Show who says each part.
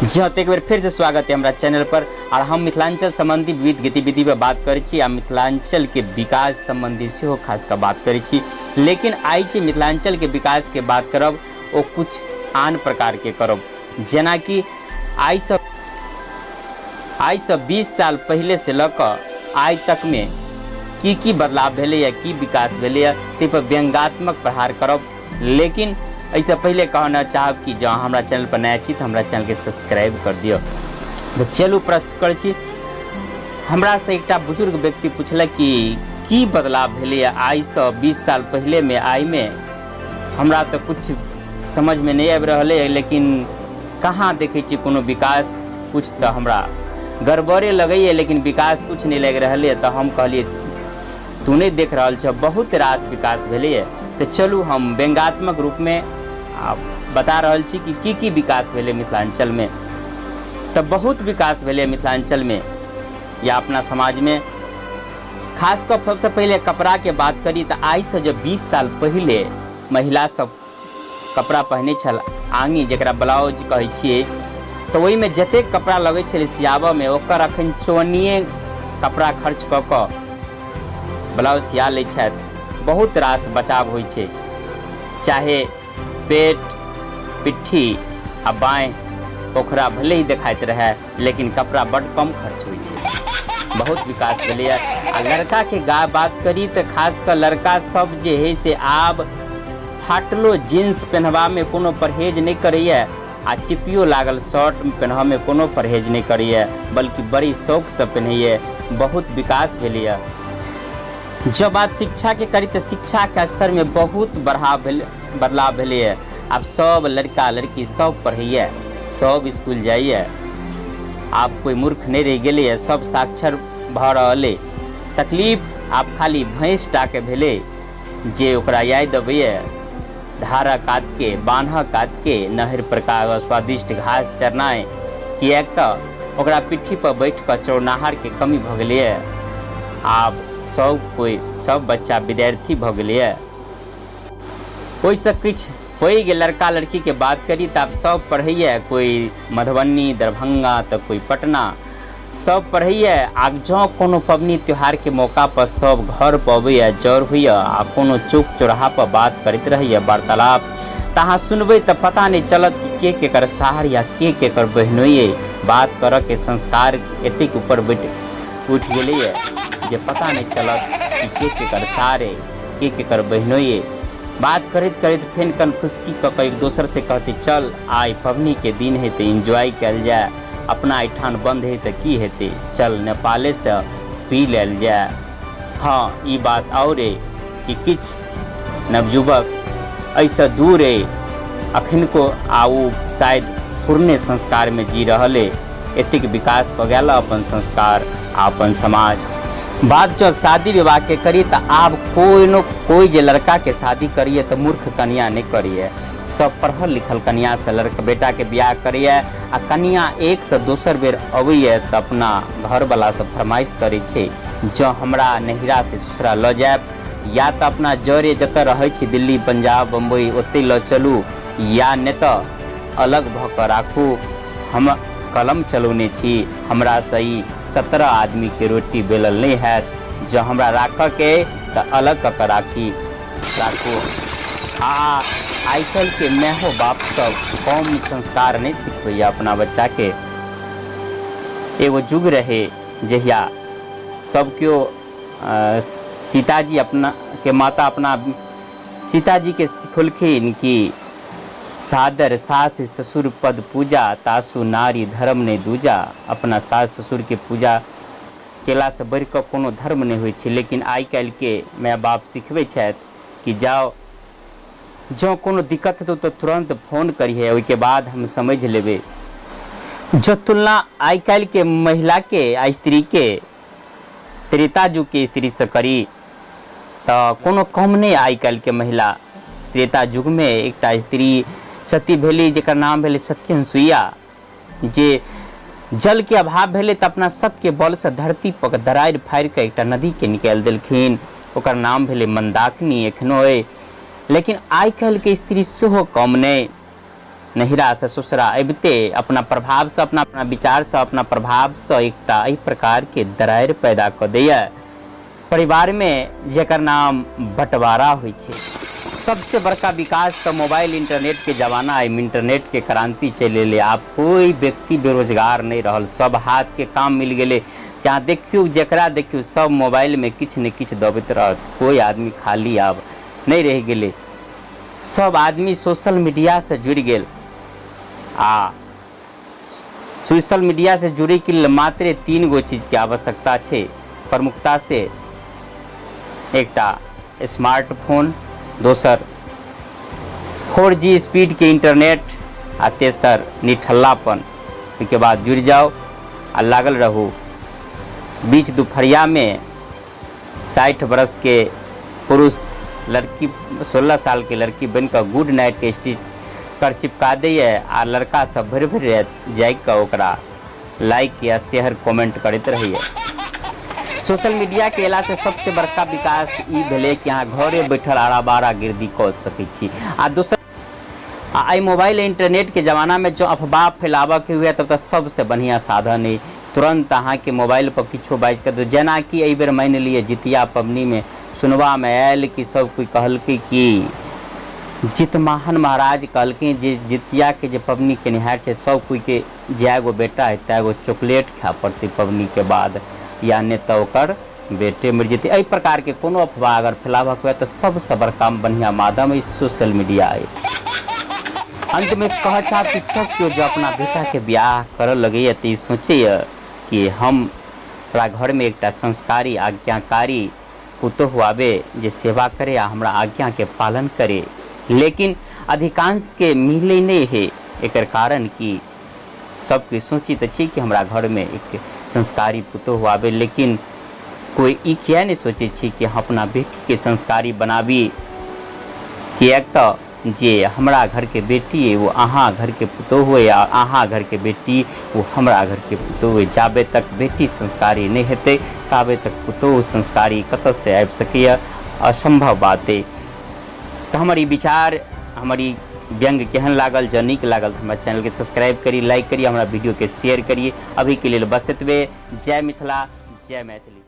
Speaker 1: जी हाँ, तो एक बेर फिर से स्वागत है हमारा चैनल पर। और हम मिथिलांचल संबंधी विविध गतिविधि पर बात करै छी आ मिथिलांचल के विकास संबंधी सेहो खास कऽ बात करै छी। लेकिन आइ जे मिथिलांचल के विकास के बात करब ओ कुछ आन प्रकार के करब, जेनाकि आइसँ 20 साल पहिले से लऽ कऽ आइ तक में की की बदलाव भेलैए, की विकास भेलैए, ताहि पर व्यंग्यात्मक प्रहार करब। लेकिन एहिसँ पहिले कहना चाहब कि जँ हमरा चैनल पर नया छी तऽ हमरा चैनलके सब्सक्राइब कर दिअ। तऽ चलू प्रस्तुत करै छी। हमरासँ एकटा बुजुर्ग व्यक्ति पुछलक कि की बदलाव भेलैए आइसँ 20 साल पहिलेमे आइमे। हमरा तऽ किछु समझमे नहि आबि रहल अइ, लेकिन कहाँ देखै छी कोनो विकास, किछु तऽ हमरा गड़बड़े लगैए, लेकिन विकास किछु नहि लागि रहल अइ। तऽ हम कहलियै तू नहि देख रहल छह, बहुत रास विकास भेलैए। तऽ चलू हम व्यंग्यात्मक रूपमे आ बता रहल छी कि की की विकास भेलै मिथिलाञ्चलमे। तऽ बहुत विकास भेलै मिथिलाञ्चलमे या अपना समाजमे। खास कऽ सबसँ पहिले कपड़ाके बात करी तऽ आइसँ जे 20 साल पहिले महिला सब कपड़ा पहिने छल, आँगी जकरा ब्लाउज कहै छियै, तऽ ओहिमे जतेक कपड़ा लगै छलै सियाबऽमे ओकर अखन चौअन्निए कपड़ा खर्च कऽ कऽ ब्लाउज सिया लै छथि। बहुत रास बचाव होइ छै, चाहे पेट पिट्ठी आ बाँहि पोखरा भले ही देखाइत रहए, लेकिन कपड़ा बड्ड कम खर्च होइ छै। बहुत विकास भेलैए। आ लड़काके गा बात करी तऽ खास कऽ लड़का सब जे हइ से आब फाटलो जीन्स पेन्हबामे कोनो परहेज नहि करैए आ चिपियो लागल शर्ट पेन्हऽमे कोनो परहेज नहि करैए, बल्कि बड़ी शौकसँ पेन्हैए। बहुत विकास भेलैए। जँ बात शिक्षाके करी तऽ शिक्षाके स्तरमे बहुत बढ़ाव भेल, बदलाव भेलैए। आब सब लड़का लड़की सब पढ़ैए, सब इसकुल जाइए, आब कोइ मूर्ख नहि रहि गेलैए, सब साक्षर भऽ रहल अइ। तकलीफ आब खाली भैंस टाके भेलै जे ओकरा याद अबैए धारा कातके बान्ह कातके नहरि परका स्वादिष्ट घास चरनाइ, किएक तऽ ओकरा पिट्ठीपर बैठ कऽ चौनाहारके कमी भऽ गेलैए। आब सब कोइ सब बच्चा विद्यार्थी भऽ गेलैए। ओहिसँ किछु पैघ लड़का लड़कीके बात करी तऽ आब सब पढ़ैए, कोइ मधुबनी दरभंगा तऽ कोइ पटना, सब पढ़ैए। आब जँ कोनो पबनी त्योहारके मौकापर सब घरपर अबैए, जर होइए आ कोनो चौक चौराहापर बात करैत रहैए वार्तालाप, तऽ अहाँ सुनबै तऽ पता नहि चलत कि के केकर सार या के केकर बहिनोइ अइ। बात करऽके संस्कार एतेक ऊपर बैठ उठि गेलैए जे पता नहि चलत कि के केकर सार अइ, के केकर बहिनोइ अइ। बात करैत करैत फेर कनफुसकी कऽ कऽ एक दोसरसँ कहतै चल आइ पबनीके दिन हइ तऽ एन्जॉय कयल जाय, अपना एहिठाम बन्द हइ तऽ की हेतै, चल नेपालेसँ पी लेल जाय। हँ, ई बात आओर अइ कि किछु नवयुवक एहिसँ दूर अइ अखनको आ ओ शायद पुरने संस्कारमे जी रहल अइ। एतेक विकास कऽ गेल अपन संस्कार आ अपन समाज। बात जँ शादी विवाहके करी तऽ आब कोनो कोइ जे लड़काके शादी करैए तऽ मूर्ख कनिआँ नहि करैए, सब पढ़ल लिखल कनिआँसँ लड़का बेटाके बियाह करैए। आ कनिआँ एकसँ दोसर बेर अबैए तऽ अपना घरवलासँ फरमाइश करै छै जँ हमरा नैहरासँ ससुरा लऽ जायब, या तऽ अपना जरे जतऽ रहै छी दिल्ली पंजाब बम्बई ओतहि लऽ चलू, या नहि तऽ अलग भऽ कऽ राखू। हम कलम चलौने छी, हमरासँ ई 17 आदमीके रोटी बेलल नहि हैत, जँ हमरा राखऽके अइ तऽ अलग कऽ कऽ राखू। आ आइ काल्हिके मायो बाप सब कम संस्कार नहि सिखबैए अपना बच्चाके। एगो युग रहै जहिया सब केओ सीताजी अपना के माता अपना सीताजीके सिखौलखिन कि सादर सास ससुर पद पूजा, तासु नारी धर्म नहि दूजा। अपना सास ससुरके पूजा केलासँ बढ़ि कऽ कोनो धर्म नहि होइ छै। लेकिन आइ काल्हिके माय बाप सिखबै छथि कि जाओ जँ कोनो दिक्कत हेतौ तऽ तुरन्त फोन करिहे, ओहिके बाद हम समझि लेबै। जँ तुलना आइ काल्हिके महिलाके आ स्त्रीके त्रेता युगके स्त्रीसँ करी तऽ कोनो कम नहि। आइ काल्हिके महिला त्रेता युगमे एकटा स्त्री सती भेली जकर नाम भेलै सत्यनसुइया, जे जलके अभाव भेलै तऽ अपना सतके बलसँ धरती पर दरारि फाड़ि कऽ एकटा नदीके निकालि देलखिन, ओकर नाम भेलै मन्दाकिनी, एखनो अइ। लेकिन आइ काल्हिके स्त्री सेहो कम नहि। नैहरासँ ससुरा अबिते अपना प्रभावसँ, अपना अपना विचारसँ, अपना प्रभावसँ एकटा एहि प्रकारके दरारि पैदा कऽ दैए परिवारमे, जकर नाम बँटवारा होइ छै। सबसे बड़का विकास तऽ मोबाइल इंटरनेटके जमाना अइ, इंटरनेटके क्रान्ति चलि एलै। आब कोइ व्यक्ति बेरोजगार नहि रहल, सब हाथके काम मिल गेलै। जहाँ देखियौ, जकरा देखियौ, सब मोबाइलमे किछु ने किछु दबैत रहत। कोइ आदमी खाली आब नहि रहि गेलै, सब आदमी सोशल मीडियासँ जुड़ि गेल। आ सोशल मीडियासँ जुड़ैके लेल मात्रे 3 गो चीजके आवश्यकता छै प्रमुखतासँ। एकटा स्मार्टफोन, दोसर 4G स्पीडके इंटरनेट आ तेसर निठल्लापन। ओहिके बाद जुड़ि जाउ आ लागल रहू। बीच दुपहरियामे 60 बरसके पुरुष लड़की, 16 सालके लड़की बनिकऽ गुड नाइटके स्टिकर चिपका दैए आ लड़का सब भरि भरि राति जागिकऽ ओकरा लाइक या शेयर कमेंट करैत रहैए। सोशल मीडियाके अयलासँ सबसँ बड़का विकास ई भेलै कि अहाँ घरे बैठल आरा गिरदी कऽ सकै छी। आ दोसर, आ एहि मोबाइल इंटरनेटके जमानामे जँ अफवाह फैलाबऽके हुए तब तऽ सबसँ बढ़िआँ साधन अइ। तुरन्त अहाँके मोबाइलपर किछो बाजि कऽ, जेनाकि एहिबेर मानि लिअ जितिया पबनीमे सुनबामे आयल कि सब कोइ कहलकै कि जितमाहन महाराज कहलखिन जे जितियाके जे पबनी केनिहार छै, सब कोइके जए गो बेटा हइ तए गो चॉकलेट खाय पड़तै पबनीके बाद, या नहि तऽ ओकर बेटे मरि जेतै। एहि प्रकारके कोनो अफवाह अगर फैलाबऽके हुए तऽ सबसँ बड़का बढ़िआँ माध्यम अइ सोशल मीडिया अइ। अन्तमे कहऽ चाहब कि सब केओ जँ अपना बेटाके बियाह करऽ लगैए तऽ ई सोचैए कि हम हमरा घरमे एकटा संस्कारी आज्ञाकारी पुतोहु आबे जे सेवा करे आ हमरा आज्ञाके पालन करे। लेकिन अधिकांशके मिलै नहि है। एकर कारण कि सबके सोची तऽ छी कि हमरा घरमे एक संस्कारी पुतोहु आबे, लेकिन कोइ ई किया नहि सोचै छी कि हम अपना बेटीके संस्कारी बनाबी, किएक तऽ जे हमरा घरके बेटी अइ ओ अहाँ घरके पुतोहु अइ आ अहाँ घरके बेटी ओ हमरा घरके पुतोहु अइ। जाबे तक बेटी संस्कारी नहि हेतै ताबे तक पुतोहु संस्कारी कतऽसँ आबि सकैए? असम्भव बात अइ। तऽ हमर ई विचार, हमर ई व्यंग्य केहन लागल? जँ नीक लागल तऽ हमरा चैनलके सब्सक्राइब करी, लाइक करी, हमरा वीडियोके शेयर करी। अभीके लेल बस एतबे। जय मिथिला, जय मैथिली।